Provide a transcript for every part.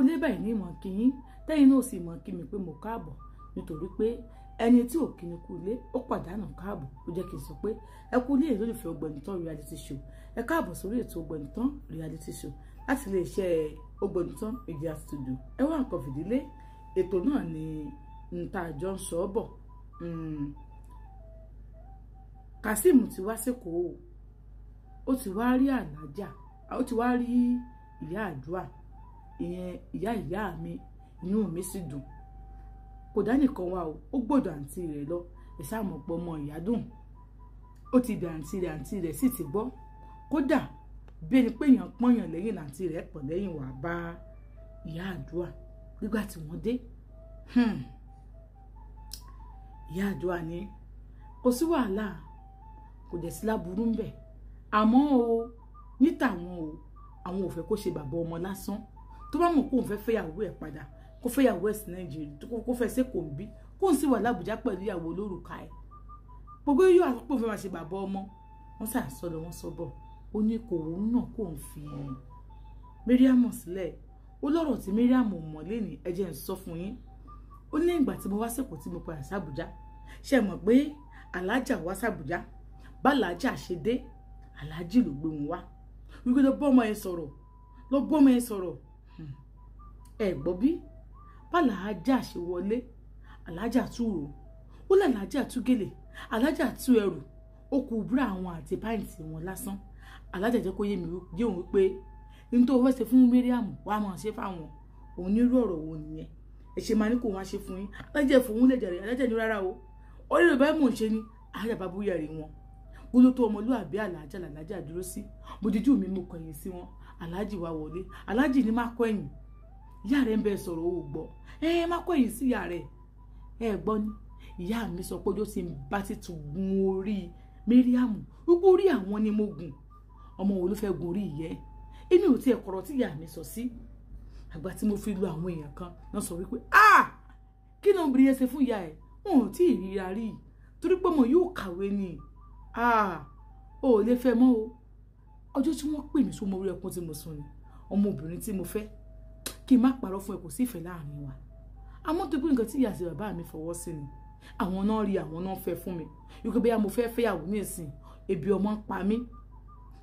Ilé báyìí ní ìmọ̀ kí yín, tẹ́yìn náà sì mọ̀ kí mi pé mo káàbọ̀, nítorí pé ẹni tí ò kí ni kú ilé ó pàdánù káàbọ̀. Ó jẹ́ kí n sọ pé ẹ kú ilé ìlólùfẹ́ Ògbónìtàn reality show. Ẹ káàbọ̀ sórí ètò Ògbónìtàn reality show láti lè ṣe Ògbónìtàn Media Studio. Ẹ wá nǹkan fìdílé, ètò náà ni nta àjọ ń sọ bọ̀. Kazeem ti wá sékòó, ó ti wá rí àlájà, ó ti wá rí ìyá àdúrà, ìyẹn ìyá ìyá mi. Inú mi sì dùn, kò dá nìkan wá o, ó gbọ́dọ̀ àǹtí rẹ̀ lọ. Ìsàmọ̀pọ̀ ọmọ ìyá dùn, ó ti bẹ̀ àǹtí rẹ̀, àǹtí rẹ̀ sì ti gbọ́. Kódà bí ẹni pé èèyàn pọ́nyàn lẹ́yìn àǹtí rẹ̀ pọ̀ lẹ́yìn wà bá ìyá àdúrà. Nígbà tí wọ́n dé, ìyá àdúrà ní kò sí wàhálà, kò dẹ̀ sí láburú ńbẹ̀, àmọ́ o ní tàwọn o, àwọn ò fẹ́ kó ṣe bàbá ọmọ lásán. Tó bá mọ̀ kó òun fẹ́ fẹ́yàwó ẹ̀ padà, kó fẹ́yàwó ẹ̀ sí Nàìjíríà, kó fẹ́ sẹ́kọ̀ọ́ ń bí, kó ń sì wà lábùjá pẹ̀lú ìyàwó olórùka ẹ̀. Gbogbo yóò àkókò fẹ́ máa ṣe bàbá ọmọ. Wọ́n sà sọ lọ, wọ́n sọ bọ̀. Ó ní kò òun náà kó ń fi Mariam sílẹ̀. Ó lọ́rọ̀ tí Mariam mọ̀ lẹ́ni, ẹ jẹ́ ń sọ fún yín. Ó ní ìgbà tí mo wá sẹ́kọ̀ọ́ tí mo padà sàbújá, ṣe mọ̀ pé alájà wá sàbújá, bàlájà ṣe dé, alájì ló gbé wọn wá. Wípé lọ bọ́ ọmọ yẹn sọ̀rọ̀, lọ bọ́ ọmọ yẹn sọ̀rọ̀. Ẹ gbọ́ bí bàlájà ṣe wọlé, alájà tú rò ó, làlájà tú gèlè, alájà tú ẹrù, ó kù búra àwọn àti pàǹtì wọn lásán. Alájà jẹ́ kó yé mi yé òun wípé ní tó fẹ́ ṣe fún Mariam wàá máa ṣe fáwọn. Òun nírú ọ̀rọ̀ wo nìyẹn? Ẹ ṣe máa ní kó wá ṣe fún yín. Alájà fòun lè jàre, alájà ní rárá o, orí rẹ̀ báyìí mò ń ṣe ni. Alájà bá búyà rí wọn gbóló tó ọmọlúwàbí alájà làlájà dúró sí. Mo dijú mi, mo kọ̀yìn sí wọn. Alájì wá wọlé, alájì ní má kọ̀yìn, ìyá rẹ̀ ń bẹ sọ̀rọ̀ o gbọ́, ẹ má kọ̀yìn sí ìyá rẹ̀. Ẹ gbọ́ ni ìyá mi sọ pé ojú ti ń bá títún gun orí Mariam, wípé orí àwọn ni mo gùn. Ọmọ wo ló fẹ́ gun orí ìyẹ́? Èmi ò tiẹ̀ kọ̀rọ̀ tí ìyá mi sọ sí. Àgbà tí mo fi lu àwọn èèyàn kan náà sọ wípé ah, kí ni obìnrin yẹn ṣe fún ìyá ẹ̀? Wọn ò tí ì ríra rí, torí pé mo yóò kàwé ni. Ah, o ò lè fẹ́ mọ́ o. Ọjọ́ tí wọ́n pè mí sómo orí ẹkún tí mo sùn ni ọmọbìnrin tí mo fẹ́, kí n má parọ́ fún ẹ, kò sí ìfẹ́ láàrin wa. Àmọ́ tó pé nǹkan tí ìyá àti bàbá mi fọwọ́ sí ni, àwọn náà rí, àwọn náà fẹ́ fún mi, wípé bóyá mo fẹ́ fẹ́yàwó ní ìsìn, ebi ọmọ ń pa mí,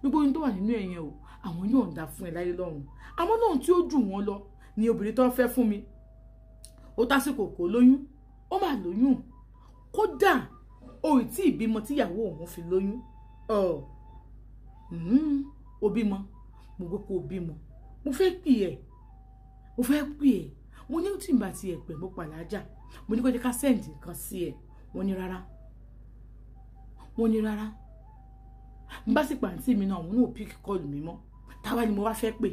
gbogbo ohun tó wà nínú ẹ̀yẹn o, àwọn yóò ń da fún ẹ láyé lọ́run. Àmọ́ náà tí ó jù wọ́n lọ ni obìnrin tó ń fẹ́ fún mi. Ó tásìkò kò lóyún, ó mà lóyún, kódà o ì tí ì bímọ tíyàwó òun fi lóyún. Ó bímọ, mo gbọ́ pé ó bímọ, mo fẹ́ pè ẹ́, mo fẹ́ pè ẹ́, mo ní tí n bá ti ẹ̀ pẹ̀, mo pàlájà, mo ní kó jẹ́ ká sẹ́ǹdì kan sí ẹ. Wọ́n ní rárá, wọ́n ní rárá. N bá sì pàǹtí mi náà, òun náà píkì kọlù mi mọ́. Táwa ni mo wá fẹ́ pè?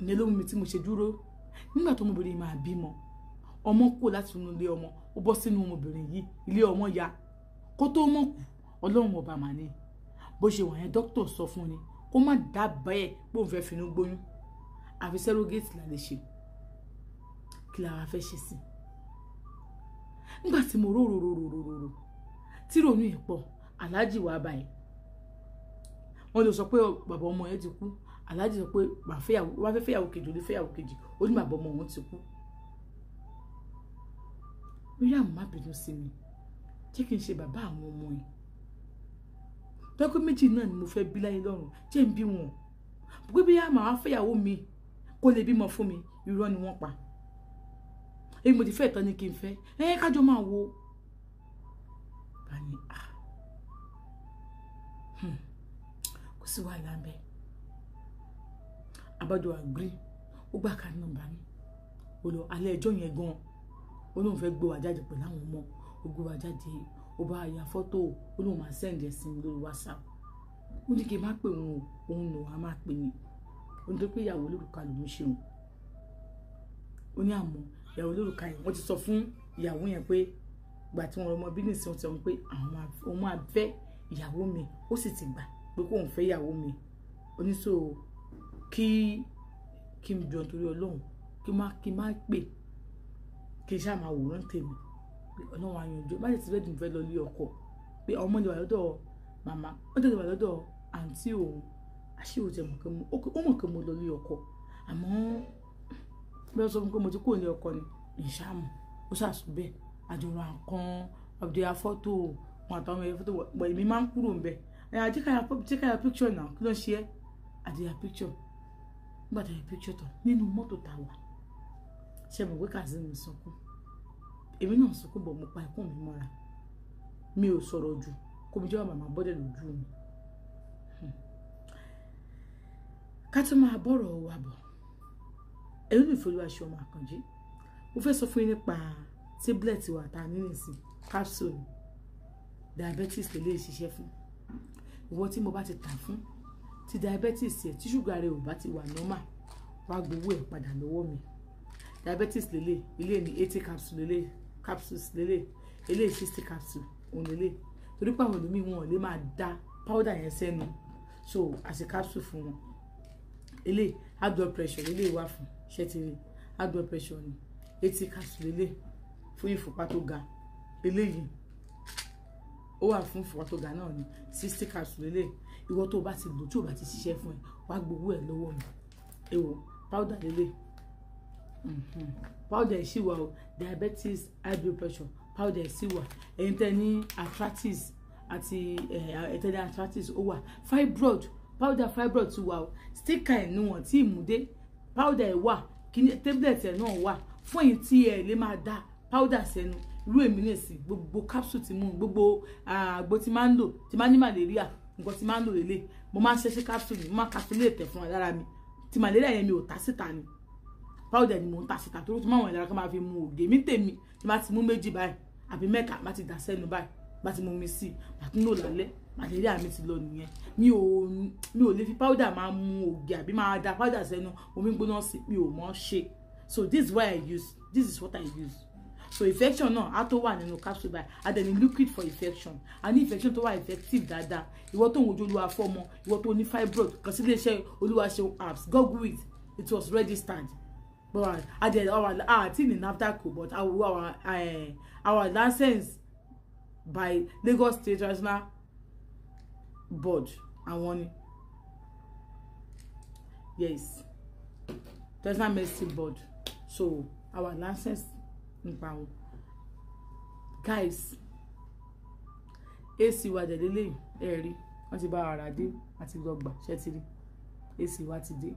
Ìyẹn ló mú mi tí mo ṣe dúró. Nígbà tó ọmọbìnrin máa bímọ, ọmọ kú láti inú ilé ọmọ, ó bọ́ sínú ọmọbìnrin yìí, ilé ọmọ ya. Kó tó mọ̀ kú, ọlọ́run ọba mà ní. Bó ṣe wà yẹn, dókítà sọ fún ni kó má dábàá ẹ̀ pé òun fẹ́ finú gbóyún, àfi surrogate la lè ṣe. Kí la wá fẹ́ ṣe sí? Nígbà tí mo rò rò rò rò rò rò tí ròyìn yẹn pọ̀, aláàjì wá báyìí. Wọ́n lè sọ pé bàbá ọmọ yẹn ti kú. Aláàjì sọ pé wàá fẹ́ fẹ́yàwó kejì, ó lè fẹ́yàwó kejì, ó ní bàbá ọmọ òun ti kú. Mariam má bínú sí mi, jẹ́ kí n ṣe bàbá àwọn ọmọ yìí. Tọ́kọ méjì náà ni mo fẹ́ bí láyé lọ́rùn, jẹ́ n bí wọn. Pé bí màá fẹ́yàwó mi kó lè bímọ fún mi, irọ́ ni wọ́n pa. Èyí mo ti fẹ́ ìtàn ni kí n fẹ́ ẹ kájọ máa wo. Bani ah, kò sí wàhálà ń bẹ. Abájọ agree, ó gbà ká nọ́mbà mi. Ó lọ alẹ́ ẹjọ́ yẹn gan, ó lóun fẹ́ gbé wa jáde pẹ̀lú àwọn ọmọ, ó gbé wa jáde, ó bá ya fọ́tò, ó lóun máa send ẹ̀ sí mi lórí WhatsApp. Ó ní kí n má pè òun, òun lòun á máa pè mí. Ó ní tó pé ìyàwó olórùka lòún ṣe òun. Ó ní àmọ́ ìyàwó olórùka yẹn, wọ́n ti sọ fún ìyàwó yẹn pé ìgbà tí wọ́n rọmọ bí nìsín, wọ́n ti sọ pé àwọn máa fẹ́ ìyàwó mi, ó sì ti gbà pé kóun fẹ́ ìyàwó mi. Ó ní so kí n jọ nítorí Ọlọ́run, kí má pè, kí n ṣáà máa wòrán tèmi pé Ọlọ́run á yanjú. Má jẹ́ ti rẹ́dì fẹ́ lọ lé ọkọ, pé ọmọ lè wà lọ́dọ̀ màmá, ó lè wà lọ́dọ̀ àǹtí òun. Àṣé ò jẹ́ mọ̀ pé ó mọ̀ pé mo lọ lé ọkọ, àmọ́ Bẹ́ẹ̀ sọ fún mi pé mo ti kúrò ní ọkọ ni ìṣàmù ó ṣàṣù bẹ́ẹ̀. Àjọrò àkàn àbùdé afọ́tò wọn àtàwọn ọmọ fọ́tò wọ̀, èmi máa ń kúrò ń bẹ̀. Ẹ̀yà jẹ́ ká ya picture náà, kí ló ń ṣe ẹ́? Àdéhà picture. Nígbà tá a ya picture tán nínú mọ́tò tá a wà, ṣe mọ̀ pé Kazeem sunkún, èmi náà sunkún bọ̀, mo pa ẹkún mi mọ́ra, mi ò sọ̀rọ̀ jù kó mi jẹ́ màmá bọ́dẹ̀ lójú mi. Ká tó máa bọ̀rọ̀ wa bọ̀, ẹ̀rú ìfolúwa ṣe ọmọ àkànjí, mo fẹ́ sọ fún yín nípa tablet wa tá a ní nìsín, capsule diabetes lè lè ṣiṣẹ́ fún ìwọ tí mo bá ti tà fún, tí diabetes ẹ̀, tí ṣúgà rẹ̀ ò bá ti wà normal, wàá gbowó ẹ̀ padà lọ́wọ́ mi. Diabetes lélẹ̀, ilé ní 80 capsule lélẹ̀, capsules lélẹ̀, eléyìí 60 capsule òun lélẹ̀, torí pé àwọn ẹlòmíì wọn ò lè máa da powder yẹn sẹ́nu, so àti capsule fún wọn. Eléyìí high blood pressure lélẹ̀ wà fún ṣẹ́tìrì, high blood pressure ni, 80 capsule lélẹ̀ fún ìfúnpá tó ga. Eléyìí ó wà fún ìfúnpá tó ga náà ni, 60 capsule lélẹ̀. Ìwọ tó o bá ti lò, tí o bá ti ṣiṣẹ́ fún ẹ, wàá gbowó ẹ lọ́wọ́ mi. Èwo powder lélẹ̀, powder ẹ̀ sì wà o. Diabetes, high blood pressure powder ẹ̀ sì wà. Ẹ̀yin tẹ́ ní arthritis àti ẹ̀ tẹ́ ní arthritis, ó wà. Fibroid powder, fibroid ti wà o. Sticker ẹ̀ ní wọ́n tí ì mú dé. Powder ẹ̀ wà, kíní tablet ẹ̀ náà wà fún ẹ̀yin tí ẹ̀ lè máa da powder sẹ́nu. Irú èmi náà sì, gbogbo capsule ti mú, gbogbo àgbo tí máa ń lò, tí máa ní malaria, nǹkan tí máa ń lò lélẹ̀, mo máa ń ṣẹ́ṣẹ́ capsule ni, mo máa capsulate ẹ̀ fún ara mi. Tí malaria yẹn, mi ò ta síta ni, powder ni mò ń ta síta, torí tí máa wọ̀n ìlara kan máa fi mu ògè mi tèmi. Tí máa ti mú méjì báyìí àbí mẹ́ta, má ti dà sẹ́nu báyìí, bá ti mú mi sí i, màá tún lò lálẹ́, malaria mi ti lọ nìyẹn. Mi ò lè fi powder máa mu ògì àbí máa da powder sẹ́nu, omi gbóná sí, mi ò mọ̀ ṣe. So this is what I use, this is what I use. So infection náà á tó wà nínú capsule báyìí. A dẹ̀ ní liquid for infection, a ní infection tó wà effective dáadáa. Ìwọ tó ń wojú Olúwa fọ́mọ, ìwọ tó ní fibroid, kàn sí iléeṣẹ́ Olúwaṣeun Apps, google it, it was registered. But a dẹ̀ our àti ní NAFDAC, but our license by Lagos State Traditional Board, àwọn ni, yes, Traditional Medicine Board. So our license nípa wọn. Guys, AC wa dẹ̀ lélẹ́yìn, ẹ rí wọ́n ti bá ara dé àti lọ́gbà ṣẹ́tìrì. AC wa ti dé,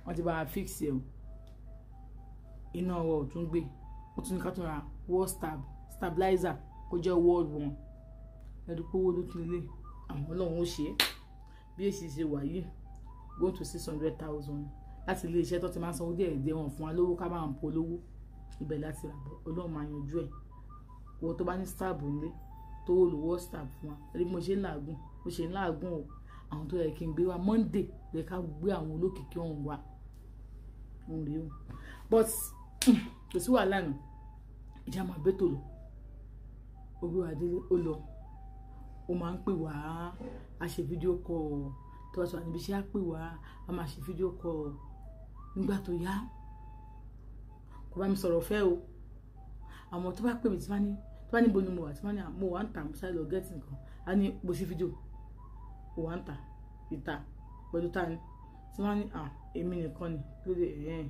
wọ́n ti bá a fix ẹ̀ o. Iná ọwọ́ ò tún gbé, ó tún ní ká tún ra wall stabilizer kó jẹ́ wall one. Ẹ̀dùn pé owó ló tún lélẹ̀, àwọn Ọlọ́run ó ṣe é. Bí èsì ṣe wà yìí, go to 600,000 láti ilé iṣẹ́ tó ti máa ń sanwó díẹ̀ díẹ̀, wọn fún wa lówó ká máa ń polówó ibẹ̀ láti rà bọ́. Ọlọ́run máa yanjú ẹ̀. Wọ́n tó bá ní stab nílé tó lò wọ́ stab fún wa, ẹni bí mo ṣe ń làágùn, mo ṣe ń làágùn o. Àwọn tó yẹ kí n gbé wa Monday lè ká gbé àwọn olókìkí ọ̀hún wa, òun rèé o. But kò sí wàhálà nù, ìjà máa bẹ́tò lọ. Ó gbé wa délé, ó lọ, ó máa ń pè wá, a ṣe video call. Tó bá ti wà níbi iṣẹ́, á pè wá, a máa ṣe video call. Nígbà tó yá, kò bá mi sọ̀rọ̀ fẹ́ o. Àmọ́ tó bá pè mí, tí bá ní, tó bá ní bo ni mo wà, tí bá ní mo wà ń tà, mo sáré lọ get nǹkan, á ní bó ṣe fídíò mo wà ń tà ìta pẹ̀lú ta ni? Tí wọ́n ní à èmi nìkan ni, kí ló dé? Ẹ̀hẹ́n,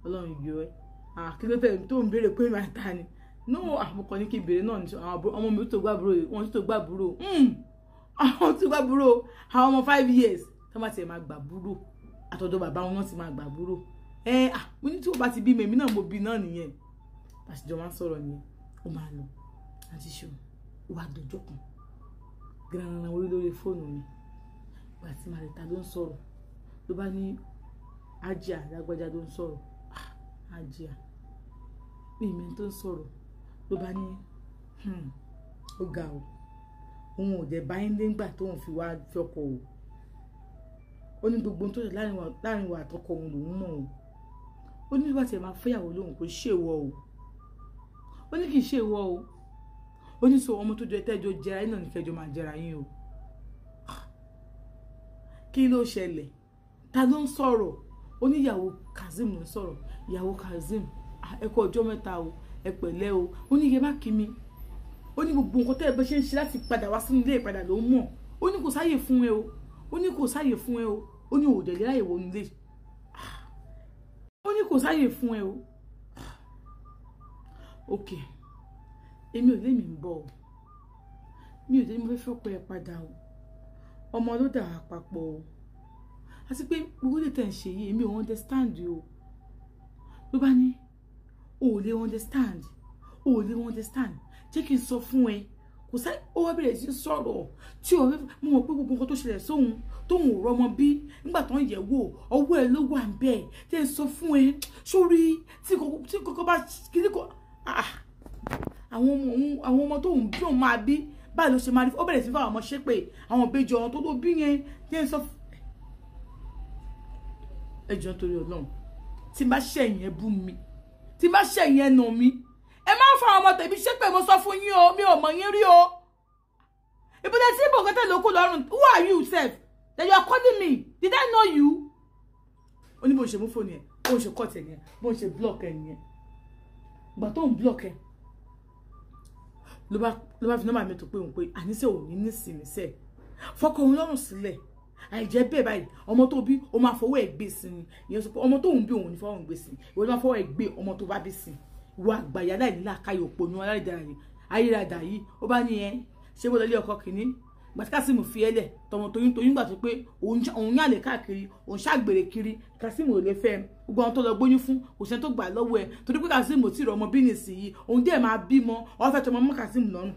Ọlọ́run yọ ẹ́. À kí ló tẹ̀ tó ń béèrè pé màá ta ni? No, àmọ́ kàn ní kí n béèrè náà ní. Àwọn ọmọ mi tó gbàbúrò, wọn tó gbàbúrò, àwọn tó gbàbúrò, àwọn ọmọ 5 years tó bá tiẹ̀ máa gbàbúrò, àtọ̀dọ̀ bàbá wọn náà ti máa gbàbúrò. Ẹ à mo ní tí wọ́n bá ti bí mi, èmi náà mo bí náà nìyẹn. Àtijọ́ máa ń sọ̀rọ̀ nìyẹn, ó máa lọ àti ṣe. Ó wá dọjọ́ kan gíráàrán orí lórí fóònù mi. Ìgbà tí màá lè ta ló ń sọ̀rọ̀, ló bá ní Ájíà lágbájá ló ń sọ̀rọ̀. Ájíà mi ìmẹ̀ tó ń sọ̀rọ̀. Ló bá ní ó ga o, òun ò dẹ̀ báyìí lé ńgbà tóun fi wá fọkọ̀ o. Ó ní gbogbo ohun tó yẹ láàrin wa àtọkọ òun lòún mọ̀ o. Ó ní bá tiẹ̀ máa fẹ́yàwó lóhùn, kò ṣèwọ o. Ó ní kì í ṣèwọ o. Ó ní sọ ọmọ tó jẹ tẹ́jọ jẹra yín náà ní kẹjọ máa jẹra yín o. Kí ló ṣẹlẹ̀? Ta ló ń sọ̀rọ̀? Ó ní ìyàwó Kazeem ló ń sọ̀rọ̀. Ìyàwó Kazeem, ẹ kú ọjọ́ mẹ́ta o, ẹ pẹ̀lẹ́ o. Ó ní iye má kí mi. Ó ní gbogbo nǹkan tẹ́ ẹ bẹ́ ṣe ń ṣe láti padà wá sínú ilé ìpadà ló ń mọ̀. Ó ní kò sáyè fún ẹ o. Ó ní kò sáyè fún ẹ o. Ó ní òdẹ̀lẹ́ láyè wọnú ilé. Ó Ní kò sáyè fún ẹ o. Ok, èmi ò lè mi ń bọ̀ o, mi ò dé ní mo fẹ́ fọ́pọ̀ ẹ padà o, ọmọ ló dà wá papọ̀ o, àti pé gbogbo lè tẹ̀ ń ṣe yìí èmi ò understand o. Ló bá ní o ò lè understand, o ò lè understand, jẹ́ kí n sọ fún ẹ. Kò sá, ó wá bẹ̀rẹ̀ sí sọ̀rọ̀ tí ò mo mọ̀ pé gbogbo nǹkan tó ṣẹlẹ̀ sóhun tóun ò rọmọ bí nígbà tó ń yẹ̀ wò ọwọ́ ẹ ló wà ń bẹ̀, jẹ́ n sọ fún ẹ sórí tí kòkó bá kíní kò àwọn ọmọ tóun bí òun máa bí báyìí ló ṣe máa rí. Ó bẹ̀rẹ̀ sí fáwọn ọmọ ṣépè àwọn ìbejì ọ̀run tó ló bí yẹn, jẹ́ n sọ ẹ jọ̀ọ́ torí Ọlọ́run, tí n bá ṣẹ̀yìn ẹ bú mi, tí n bá ṣẹ̀yìn ẹ nà mí, ẹ má fa ọmọ tèmi ṣépè, mo sọ fún yín o, mi ò mọ̀ yín rí o. Ìbúdẹ tí ibò kẹtẹ ló kù lọ́rùn, who are you sef that you are calling me? Did I know you? Ó ní bó ṣe mú fóònù yẹn, bó ṣe cut ẹ yẹn, bó ṣe block ẹ yẹn. Ìgbà tó ń block ẹ ló bá fi nọ́mbà mi tó pé òun pé àníṣe òun ní nísìnyí sẹ fọkọ òun lọ́rùn sílẹ̀, àìjẹ́ bẹ́ẹ̀ báyìí ọmọ tó bí o máa fọwọ́ ẹ̀ gbé sí ni. Ìyẹn sọ pé ọmọ tó ń bí òun ní fọwọ́ gbé sí, ìwọ ló máa fọwọ́ ẹ̀ gbé ọmọ tó bá bí sí. Ìwọ àgbàyà láìnílà káyọ̀ òpònú ayérada yìí. Ó bá ní ẹ ṣé bó lọlé ọkọ kìíní gbàtí Kásímù fi ẹlẹ̀ tọmọ toyún toyún gbà tó pé òun yàlè káàkiri, òun ṣàgbèrè kiri, Kásímù ò lè fẹ́ gbogbo àwọn tó lọ gbóyún fún, kò sẹ́ni tó gbà lọ́wọ́ ẹ̀ torí pé Kásímù ò tí ì rọ ọmọ bí nìsín yìí, òun dẹ̀ máa bímọ, ó fẹ́ tọmọ mọ́ Kásímù lọ́rùn.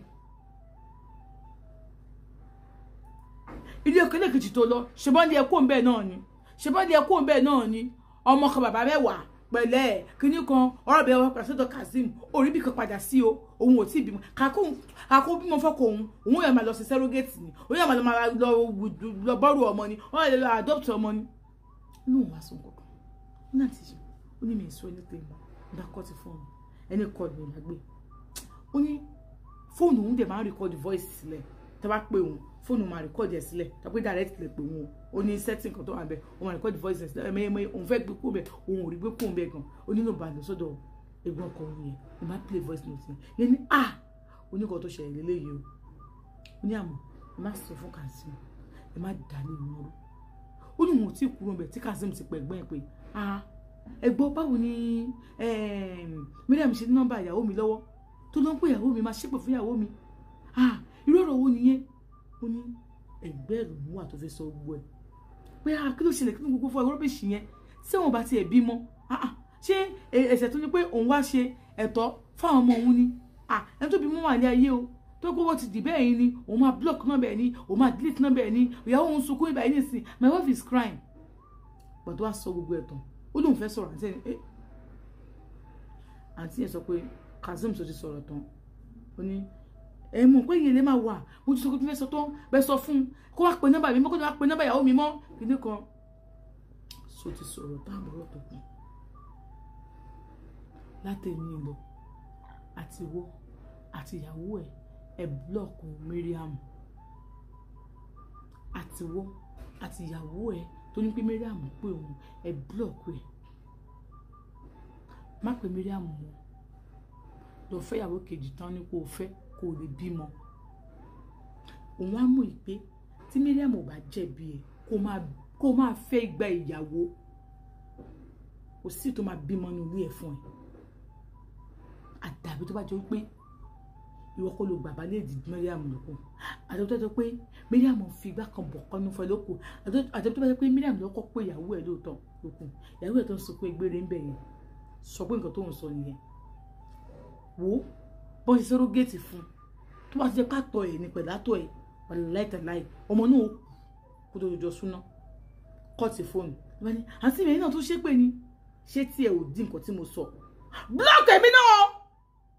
Ilé ọkọ lẹ́kejì tó lọ ṣebọ́n ní ẹkọ́ ńbẹ náà ni, ṣebọ́n ní ẹkọ́ ńbẹ náà ni, ọmọ kan bàbá mẹ́wàá pẹ̀lẹ́ kínní kan ọ̀rọ̀ bẹ́ẹ̀ wọ́n padà sọ́dọ̀ Kazeem, orí bí kan padà sí o, òun ò tí ì bímọ, kàkó bímọ fọ́kọ òun, òun yóò máa lọ sí surrogate ni, òun yóò máa lọ bọ́rù ọmọ ni, wọ́n lè lọ adopt ọmọ ni. Inú òun wá sọ nǹkan kan ó náà ti ṣe, ó ní mi sọ ẹni pé mo bá kọ́ ti fóònù ẹni kọ́ ni mo gbé, ó ní fóònù òun dẹ̀ máa ń record voice sílẹ̀, tẹ́ bá pè òun fóònù máa record ẹ̀ sílẹ̀, tàbí direct lè pè òun, ó ní setting kan tó wà bẹ́ẹ̀, ó máa record voice ẹ̀ sílẹ̀, ẹ̀mẹ́yẹmẹ́ òun fẹ́ gbé kúrò bẹ́ẹ̀, òun ò rí gbé kúrò bẹ́ẹ̀ gan, ó nílò bá lọ sọ́dọ̀ ẹ̀gbọ́n ọkọ òun yẹn, ó máa play voice note yẹn, yẹn ní ah oníkan tó ṣẹlẹ̀ lélẹ́yìí o, ó ní àmọ́ ẹ má sọ fún Kazeem, ẹ má dà ní ìmúrú, ó ní òun ò tí ì kúrò bẹ́ẹ̀ tí Kazeem ti pẹ̀ ẹ̀gbọ́n ẹ̀ pé ah ẹ̀gbọ́n báwo ni Mariam ṣe ní nọ́mbà ìyàwó mi lọ́wọ́ tó ló ń pè ìyàwó mi, máa ṣépè fún ìyàwó mi, ah irú ọ̀rọ̀ wo nìyẹn? Ó ní ẹgbẹ́ ìrònú wà tó fi sọ gbogbo ẹ̀ pé ah kí ló ṣẹlẹ̀, kí ló gbogbo fún ẹ rọ́bìṣì yẹn tí òun bá tiẹ̀ bímọ, ah ṣé ẹ̀ṣẹ̀ tó ní pé òun wá ṣe ẹ̀tọ́ fáwọn ọmọ òun ni, ah ẹni tó bímọ wà ní ayé o, tó pé wọ́n ti dì bẹ́ẹ̀ yín ni, òun máa block nọ́mbà ẹ̀ ni, òun máa delete nọ́mbà ẹ̀ ni, ìyàwó òun sunkún ibà yín nìsín, my wife is crying. Gbàtọ́ wá sọ gbogbo ẹ̀ tán, ó lóun fẹ́ sọ̀rọ̀ àǹtí ẹ̀, àǹtí yẹn sọ pé Kazeem sọ ti sọ̀rọ̀ tán, ó ní ẹ mọ̀ pé ìyẹn lè máa wà, mo ti sọ pé fẹ́ sọ tán, bẹ́ẹ̀ sọ fún un kó wá pe nọ́mbà mi mọ́, kó wá pe nọ́mbà ìyàwó mi mọ́ kíní kan. So ti sọ̀rọ̀ tán, àbúrò tó kù látẹ̀yìn lọ àti wọ́ àti ìyàwó ẹ̀ ẹ̀ búlọ̀kù Mariam, àti wọ́ àti ìyàwó ẹ̀ tó ní pé Mariam pé òun ẹ̀ búlọ̀kù ẹ̀, má pe Mariam mọ́, lọ fẹ́ ìyàwó kejì tán ní kó o fẹ́ kó o lè bímọ. Òun á mọ̀ pé tí Mariam ò bá jẹ̀bi ẹ̀ kó máa fẹ́ igba ìyàwó, kò sí tó máa bímọ ní ilé ẹ̀ fún ẹ, àdàbí tó bá jẹ́ pé ìwọ kọ́ ló gbàgbá lè di Mariam lóko, àdàbí tó bá jẹ́ pé Mariam fi igbá kan bọ̀ kọ́nú fún ẹ lóko, àdàbí tó bá jẹ́ pé Mariam lọ́kọ́ pé ìyàwó ẹ̀ lóòótọ́ lóko, ìyàwó ẹ̀ tó ń sọ pé gbére ń bẹ̀ yẹn, sọ pé nǹkan tó ń sọ nìyẹn, wò ó bọ́n ṣe sọ́rọ́ géètì fún tó bá ti jẹ́ pàtó ẹ̀ ní pẹ̀lú àtọ̀ ẹ̀ wàláìtàláì ọmọ náà kó tó jọjọ súná kọ́ọ̀tì fóònù àǹtí mi náà tó ṣépè ni, ṣé tí ẹ ò dín nǹkan tí mo sọ blọọkì èmi náà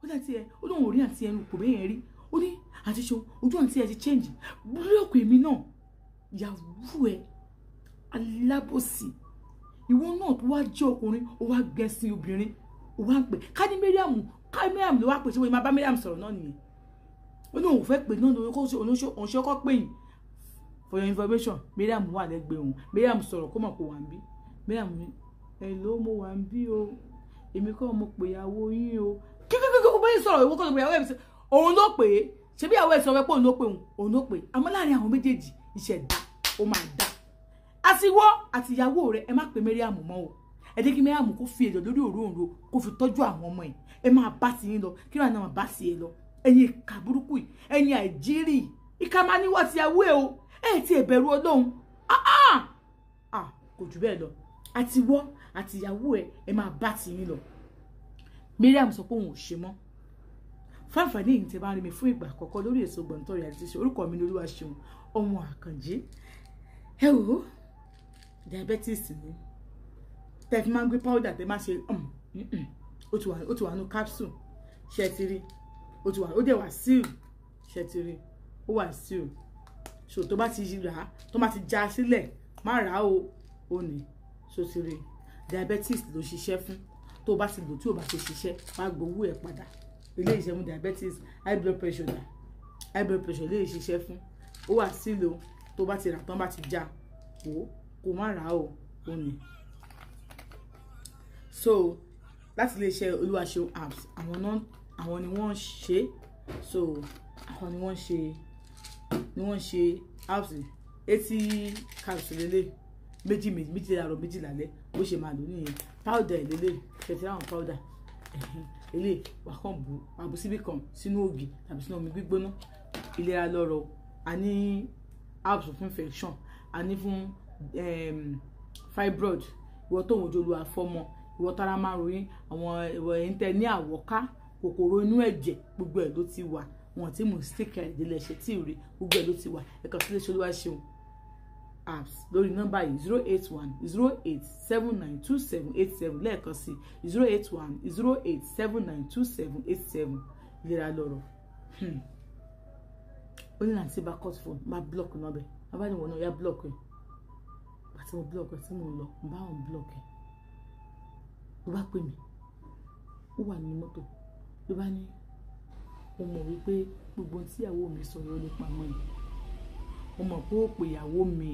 ó dá tiẹ̀, ó lóun ò rí àǹtí ẹnu kò bẹ́yẹn rí, ó ní àti ṣe ojú àǹtí ẹ ti change, blọọkì èmi náà, ìyàwó ẹ alábòsí, ìwọ náà tó wá jẹ́ ọkùnrin ó wá gẹ̀ẹ́sì obìnrin ó wá ń pè ká ní Mariam, ká Mariam ló wá pè, ṣé wọ́n máa bá Mariam sọ̀rọ̀ náà nìyẹn, ó ní òun fẹ́ pè náà lórí kó òun ṣe ọkọ pè yín. For your information, Mariam wà lẹ́gbẹ̀ẹ́ òun, Mariam sọ̀rọ̀ kó mọ̀ kó wà ń bí, Mariam ní hello mo wà ń bí o, èmi kọ́ mo pè ìyàwó yín o, kíkíkíkí kó bẹ́ẹ̀ sọ̀rọ̀ ìwọ kọ́ ló pè ìyàwó ẹ̀, òun ló pè é, ṣé bí ìyàwó ẹ̀ sọ pé òun ló pè òun, òun ló pè é, àmọ́ láàrin àwọn méjèèjì ìṣẹ̀dá ó máa dá. Àti ìwọ àti ìyàwó rẹ ẹ má pè Mariam mọ́ o, Ẹ jẹ́ kí Mariam kó fi ẹ̀dọ̀ lórí òróǹro kó fi tọ́jú àwọn ọmọ ẹ̀. Ẹ máa bá ti yín lọ, kí wọn náà máa bá ti ẹ lọ. Ẹ̀yin ìka burúkú yìí, ẹ̀yin àìjírí ìka máa ní wọ́n ti yàwó ẹ o. Ẹ ti ẹ bẹ̀rù Ọlọ́run. Kò jù bẹ́ẹ̀ lọ. Àti wọ́ àti ìyàwó ẹ, ẹ máa bá ti yín lọ. Mariam sọ pé òun ò ṣe mọ́. Fáǹfààní yìí tí bá ń rí mi fún ìgbà àkọ́kọ́ lórí èso Gbọ̀ǹtọ́ Reality Show, orúkọ mi ni Olúwaṣeun ọmọ Àkànjí. Ẹ wò ó, diabetes ni tẹ fi máa ń gbé powder, tẹ máa ṣe ó ti wà nù capsule, ṣe ti rí? Ó ti wà, ó dẹ̀ wà seal, ṣe ti rí? Ó wà seal. So tó bá ti rà á, tó bá ti já sílẹ̀, má rà á o. Ó ní so ti rí, diabetes ló ṣiṣẹ́ fún. Tó bá ti lò, tí ò bá ti ṣiṣẹ́, wá gbowó ẹ̀ padà. Ilé iṣẹ́ fún diabetes, high blood pressure dà, high blood pressure lè ṣiṣẹ́ fún. Ó wà sílò, tó bá ti rà tán, bá ti já o, kò má rà á o. Ó ní so láti lè ṣe Olúwaṣeun apps, àwọn náà, àwọn ni wọ́n ń ṣe. So àwọn ni wọ́n ń ṣe, ni wọ́n ń ṣe apps. 80 capsule lélẹ̀, méjì méjì, méjì láàárọ̀, méjì lálẹ́, bó ṣe máa lò nìyẹn. Powder ẹ̀ lélẹ̀, ṣètì àwọn powder eléyìí, wà kàn bù, wà bù síbì kan sínú ògì tàbí sínú omi gbígbóná. Ìlera lọ́rọ̀. A ní apps fún infection, a ní fún fibroid, ìwọ tó ń wojú Olúwa fọ́mọ, ìwọ tára máa ròyìn, àwọn ìwọ ẹ̀yìn tẹ ní àwọ̀ká, kòkòrò inú ẹ̀jẹ̀, gbogbo ẹ̀ ló ti wà. Wọn tí mo stick ẹ̀ délẹ̀ ṣe tí ì rí, gbogbo ẹ̀ ló ti wà. Ẹ̀ka sílé ṣe Olúwaṣeun apps lórí nọ́mbà yìí: 08108792787. Lẹ́ẹ̀kan sí, 08108792787. Ìlera lọ́rọ̀. Ó ní láti bá cut phone, má block nọ́bẹ̀, má bá ní wọn náà yá block ẹ̀. Àti mo block ẹ̀ tí mo lọ, mo bá wọn block ẹ̀, ló bá pè mí. Ó wà nínú mọ́tò, ló bá ní mo mọ̀ wípé gbogbo ohun tí ìyàwó mi sọ yóò lè pamọ́ yìí. Mo mọ̀ pé ó pè ìyàwó mi.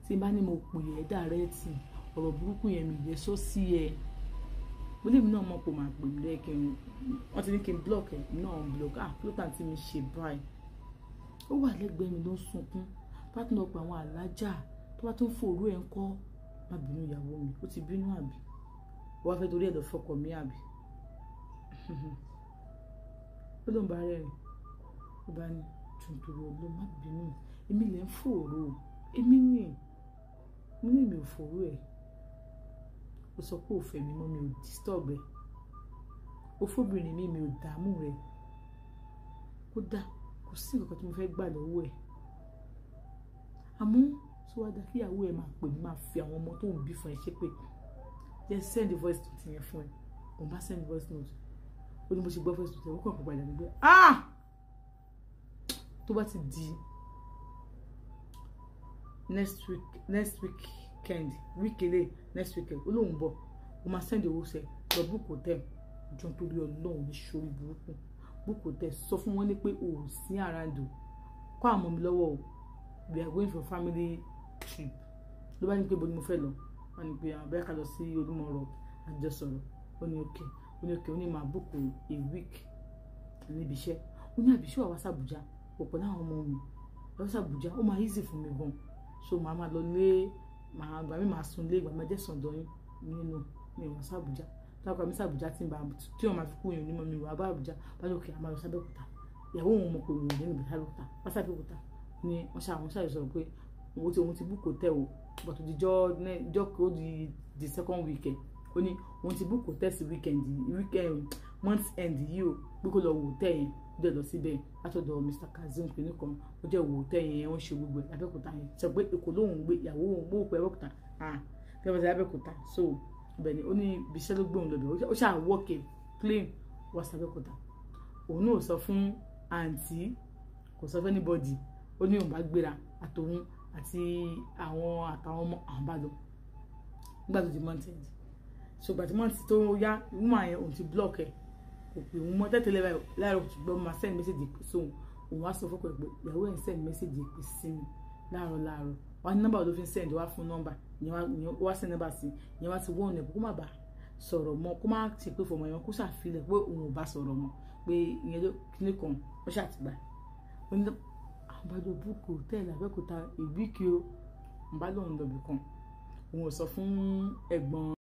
Tí n bá ní mo pè ẹ́ direct, ọ̀rọ̀ burúkú yẹn mi lè sọ sí ẹ. Mo lè mi náà mọ̀ pé màá pè mí lẹ́yìn kí n wọ́n ti ní kí n block ẹ̀ náà block. Ah, kí ló tàn tí mi ṣe báyìí? Ó wà lẹ́gbẹ̀ẹ́ mi ló ń sunkún. Bá tún lọ pé àwọn alájà tó bá tún fòrú ẹ̀ ń kọ́, má bínú ìyàwó mi. Ó ti bínú àbí? Ó wá fẹ́ torí ẹ̀ lọ fọkọ mi àbí? Ó lóun bá rẹ́rìn, ó bá ní tuntun ló má bínú, èmi lè ń fòrò, èmi ní mo ní mi ò fòrò ẹ̀. Ó sọ pé ò fẹ́ mi mọ́, mi ò disturb ẹ̀. Ó fóbìnrin mi, mi ò dààmú rẹ̀. Kódà kò sí nǹkan tí mo fẹ́ gbà lọ́wọ́ ẹ̀. Àmọ́ tó wá dá kí ìyàwó ẹ̀ máa pè mí, máa fi àwọn ọmọ tó ń bí fún ẹ ṣépè. Jẹ́ send voice note yẹn fún ẹ. Òun bá send voice note. Ó ní bó ṣe gbọ́ voice note yẹn, ó kàn kó padà nígbẹ́. Ah, tó bá ti di next week, next weekend, weekend, next weekend, ó lóun bọ̀, ó máa send owó sẹ lọ book hotel. Jọ torí Ọlọ́run, ní sórí burúkú, book hotel, sọ fún wọn ní pé o ò sí around o, kó àmọ́ mi lọ́wọ́ o, we are going for family trip. Ló bá ní pé bo ni mo fẹ́ lọ? Wọ́n ní pé àwọn abẹ́rẹ́ ká lọ sí Olúmọ Rock. Àjọsọ̀rọ̀. Ó ní okay, ó ní okay. Ó ní máa book a week níbi iṣẹ́. Ó ní àbíṣe wà wá sàbújá pọ̀ láwọn ọmọ mi lọ sàbújá, ó máa easy fún mi gan. So màá máa lọ lé, màá gbà mí, màá sùn lé, ìgbà máa jẹ́ sàn dọ́yìn nínú mi wá sàbújá. Táwọn mi sàbújá tí tí wọ́n máa fi kú yẹn onímọ̀ mi wà bá Àbújá bá lókè, àmà lọ sábẹ́òkúta. Ìyàwó òun mọ̀ pé òun ò ní níbi sábẹ́òkúta wá sábẹ́òkúta ni wọ́n ṣe. Àwọn ṣàyẹ̀ sọ̀rọ̀ pé òun ti book hotel o, but òdìjọ́ jọ́ kó di the second weekend. Ó ní òun ti book hotel sí weekend, weekend month end yìí o, pé kó lọ wò hotel yẹn. Ó dẹ̀ lọ síbẹ̀ látọ̀dọ̀ Mr Kazeem pinnu kan. Ó dẹ̀ wò hotel yẹn, wọ́n ṣe gbogbo ẹ̀ lábẹ́òkúta yẹn. Sọ pé Èkó lòun gbé, ìyàwó òun gbó pé Abẹ́òkúta, ah, kí wọ́n ti Abẹ́òkúta. So ibẹ̀ ni ó ní ibi iṣẹ́ ló gbé òun lọ bẹ̀. Ó ṣáà work a plane wá sábẹ́òkúta. Òun náà sọ fún àǹtí, kò sọ fún anybody. Ó ní òun bá gbéra, àtòun àti àwọn àtàwọn ọmọ, àwọn bá lọ nígbà tó di month end. So gbà tí month tó yá, woman yẹn, òun ti block ẹ̀, kò pè òun mọ́ tẹ́tẹ́lẹ̀ láàárọ̀ kò gbọ́, máa send message sóhun. Òun wá sọ fọ́kọ ẹ̀ pé ìyàwó ẹ̀ ń send message pè sí mi láàárọ̀ láàárọ̀. Wá ní nọ́mbà ló fi ń send, wá fún nọ́mbà ìyẹn, wá send nọ́mbà sí ìyẹn, wá ti wọ́n ẹ̀ kó má bàa sọ̀rọ̀ mọ́, kó má ṣe pé fọmọ yẹn, kó ṣàfilẹ̀ pé òun ò bá sọ̀rọ̀ mọ́, pé ìyẹn ló kíní kan ó ṣàtìgbà. Ó ní àwọn bá jọ book hotel Abẹ́òkúta ìwíkì o, òun bá lóun lọ bì kan. Òun ò sọ fún ẹ̀gbọ́n.